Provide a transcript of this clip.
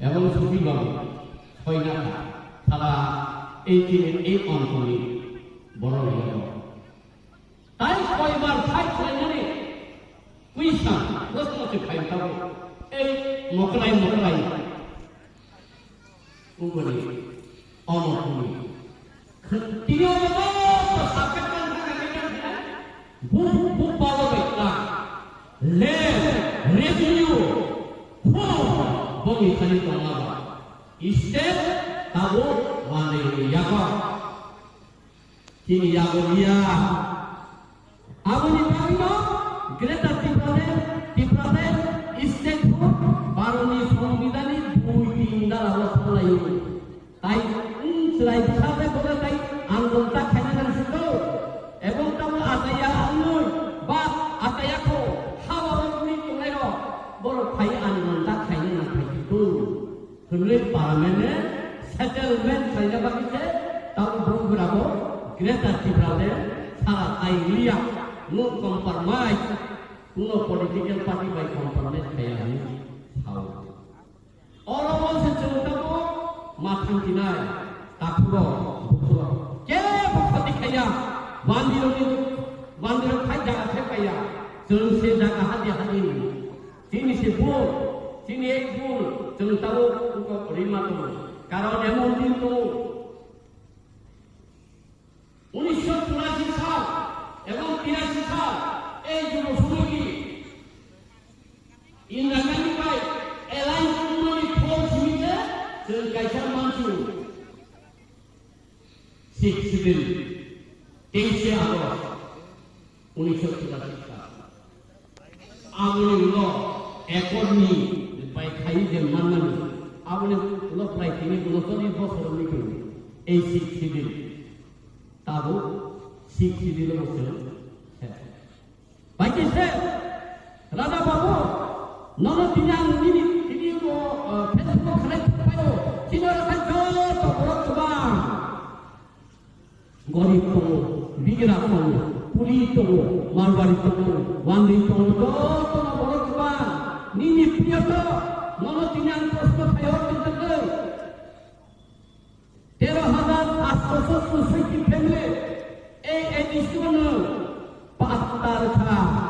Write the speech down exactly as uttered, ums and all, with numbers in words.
Ebong Suti Babu, Soinakha, sara eighty eight on toni borok yago. Tai koibar fight khlainani kuisan, bosno se khai tabo. Ei mokrai mokrai. Uboni, omo kuni. Khatiyo bobo to saketang thangkha kaitan thangkha. Buk buk balo baikha. Land, revenue, home, bongni thani tongma ba. State, tabo, wande yako. Chini yago liya. Aboni bagwino Greater Tipraland, Tipraland state-hood Bharatni Songbidanni dui tin dara o thanglaio. Tai wng chwrai bwsajak bono tai andolon ta khaina nang siko. Ebong tamo achaiya wngwi ba achaiya kho haba o wngwi tongnairok borok phai andolon ta khaina nang phai siko. Hwnwi permanent settlement khlaina bagwi se tamo bongorabo Greater Tipraland sara tai liya, no compromise, kuno political party bai compromise khaiya hwnwi sao. Oro bo se chwng tamo ma thangkhinai, takhurok, bukhurok, kebo khoti khaiya, wandirokni, wandirok khai jaga se paiya, chwng se jaga hadi hadi. Chini se bul, chini ek bul, chwng tabuk wngkok rima tongo. Karon emon din tongo. Unisho churashi sal ebong tirashi sal, ei jubo somoi di Indira Gandhi bai alliance wngmani phol simi se chwng kaisa mansu. Sixth Schedule, teishe August, unisho churashi sal. Aboni ulo accord ni bai khai je manmani, aboni ulo prai tini unocholish bosor ni khe ei Sixth Schedule. Tabo Sixth Schedule bo se. Bai khe se, Raja Babu, nono tini ang nini, tini bo, eh, Facebook o khalai tongphaio, chini oro khai joto borok kwbang. Gorib tongo, bigra tongo, kuli tongo, marwari tongo, wangwi tongo, jotono borok kwbang. Nini priyoto, nono tini ang proshno khaio, tini tei. Tero hajar atsho sottor soiti family, ei A D C o no patta rwkha.